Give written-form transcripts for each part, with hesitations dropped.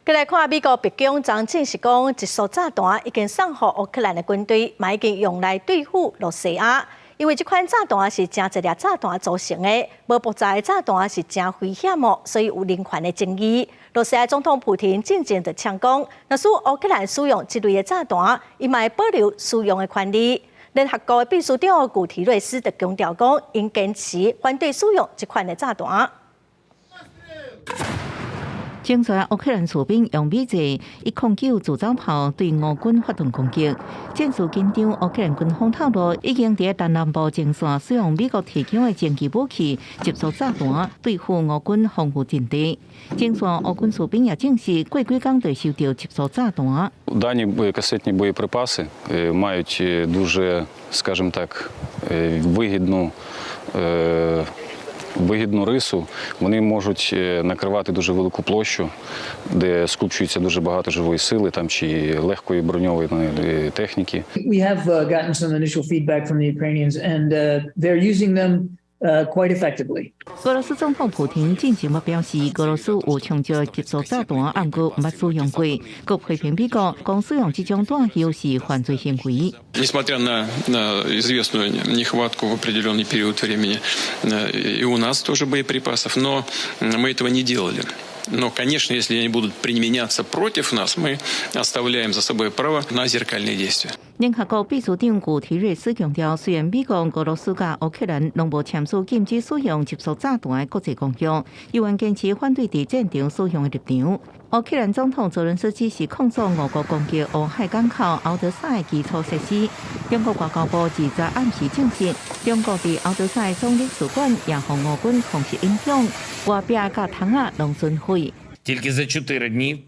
繼來看美國白宮昨證實講，集束炸彈已經送予烏克蘭的軍隊，嘛已經用來對付露西亞。因為這款炸彈是誠濟粒炸彈組成的，無爆炸的炸彈是誠危險哦，所以有人權的爭議。露西亞總統普廷進前就嗆講，若是烏克蘭使用這類的炸彈，伊嘛會保留使用的權利。聯合國的秘書長古提瑞斯就強調講，𪜶堅持反對使用這款的炸彈。前線烏克蘭士兵用美製109自走炮對俄軍發動攻擊，戰事緊張。烏克蘭軍方透露，已經佇東南部前線使用美國提供的戰機武器集束炸彈對付俄軍防禦陣地。前線烏軍士兵也證實，過幾工就收到集束炸彈。 Дані касетні боєприпаси мають дуже, скажімо так, вигідну рису. Вони можуть накривати дуже велику площу, де скупчується дуже багато живої сили там чи легкої броньованої техніки. We have gotten some initial feedback from the Ukrainians, and they're using them quite effectively. 俄羅斯總統普廷進前表示，俄羅斯有充足集束炸彈，毋過毋捌使用過，閣批評美國講使用這種彈藥是犯罪行為。 Несмотря на известную нехватку в определенный период времени, и у нас тоже боеприпасов, но мы этого не делали. Но, конечно, если они будут применяться против нас, мы оставляем за собой право на зеркальные действия. 聯合國秘書長古提瑞斯強調，雖然美國、俄羅斯佮烏克蘭攏無簽署禁止使用集束炸彈的國際公約，依然堅持反對佇戰場使用的立場。烏克蘭總統澤倫斯基是控訴俄國攻擊烏海港口敖德薩的基礎設施。中國外交部20暗時證實，中國佇敖德薩的總領事館也予俄軍空襲影響，外壁佮窗仔攏損毀。 Тільки за 4 дні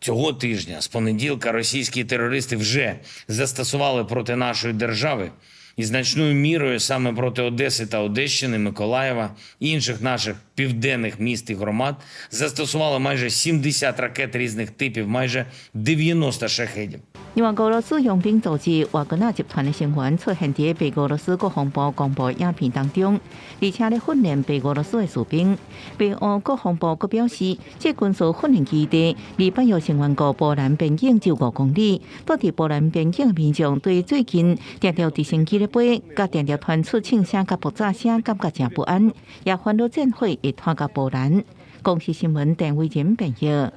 цього тижня, з понеділка, російські терористи вже застосували проти нашої держави і значною мірою саме проти Одеси та Одещини, Миколаєва, інших наших південних міст і громад застосували майже 70 ракет різних типів, майже 90 шахедів. 另外，俄羅斯傭兵組織瓦格納集團的成員出現佇白俄羅斯國防部公布影片當中，而且咧訓練白俄羅斯的士兵。白俄國防部閣表示，這軍事訓練基地離北約成員國波蘭邊境只有5公里。蹛佇波蘭邊境的民眾對最近定著直升機咧飛，佮定著傳出槍聲佮爆炸聲，感覺誠不安，也煩惱戰火會拖到波蘭。公視新聞鄧偉仁編譯。